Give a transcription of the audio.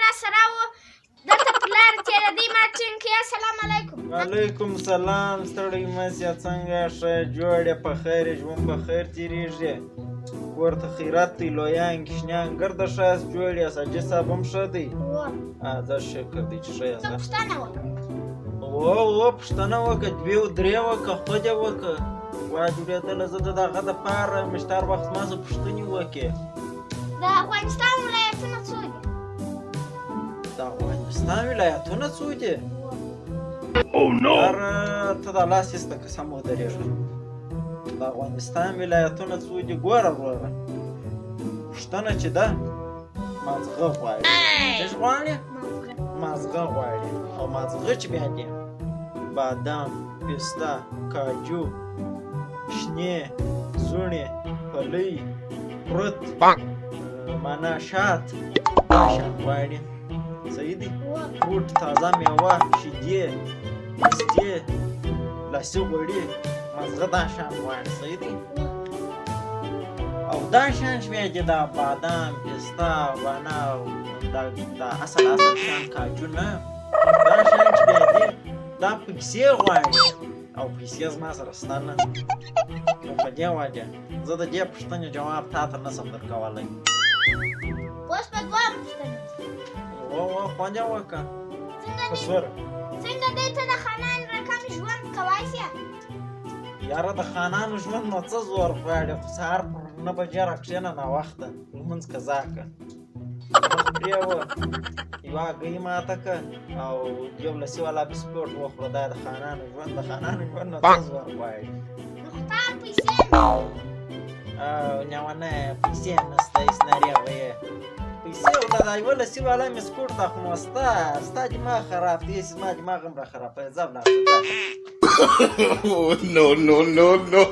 راسره و، دلته پر لاره تېرېدی، ما ټینګ کړی. السلام علیکم. وعلیکم سلام. ستړی مه سې، څنګه ښه جوړ یې؟ په خیر یې؟ ژوند په خیر تېرېږي؟ کور ته خیرات دی، لویان کوچنیان ګرده ښه یاست، جوړ یاست؟ حاجي صاحب هم ښه دی؟ هو. ځه شکر دی چې ښه یاست. څه پوښتنه وکړه؟ وو پوښتنه وکړه، دوې او درې وکړه، خو دې وکړه وا جوړېدله. زه د دغه دپاره یم چې هر وخت ما څه پوښتنې وکړې. د افغانستان ولایتونه څو دي؟ د افغانستان ولایتونه څو دي؟ یاره ته د الله سیسته قسم ودرېږه. د افغانستان ولایتونه څو دي؟ ګوره وروره، پوښتنه چې ده مازغه غواړي. څه غواړي؟ مازغه غواړي. او مازغه چې بیا دي بادام، پسته، کاجو، شنې زوڼې، پلۍ، پرت، معنا شات، دا شیان غواړي. صحیح دی؟ فروټ، تازه میوه، شیدې، مستې، لاسي غوړي، مازغه دا شیان غواړي. صحیح دی؟ او دا شیان چې بیا دي دا بادام، پسته، وانا، دا اصل اصل شیان، کاجو نه، دا شیان چې بیا دي دا پیسې غواړي او پیسې زما سره شته نه. نو په دې وجه زه د دې پوښتنې جواب تا ته نه شم درکولی. اوس به دوهم پوښتنه. وو خوند یې وکړه. څنګه په دی زوره. څنګه دی ته د خانانو رقم ژوند کوای شې؟ یاره د خانانو ژوند نو څه زور غواړي، خو سهار پر 9 بجې راکښېنه، ناوخته لمونځ قضا که، مخ پرېوه، یوه هګۍ ماته که او یو لسي والا بسکوټ وخوره. دا د خانانو ژوند، د خانانو ژوند نو څه زور غواړي. نو خو تا پیسې نه. نېونه پیسې نشته، هېڅ نارې وایې پیسې. خو دا یوه لسي والا بسکوټ دا خو نو ستا دماغ خراب دی، هېڅ زما دماغ هم را خرابوي. ځه ولاړ شه، ځه. No, no, no, no.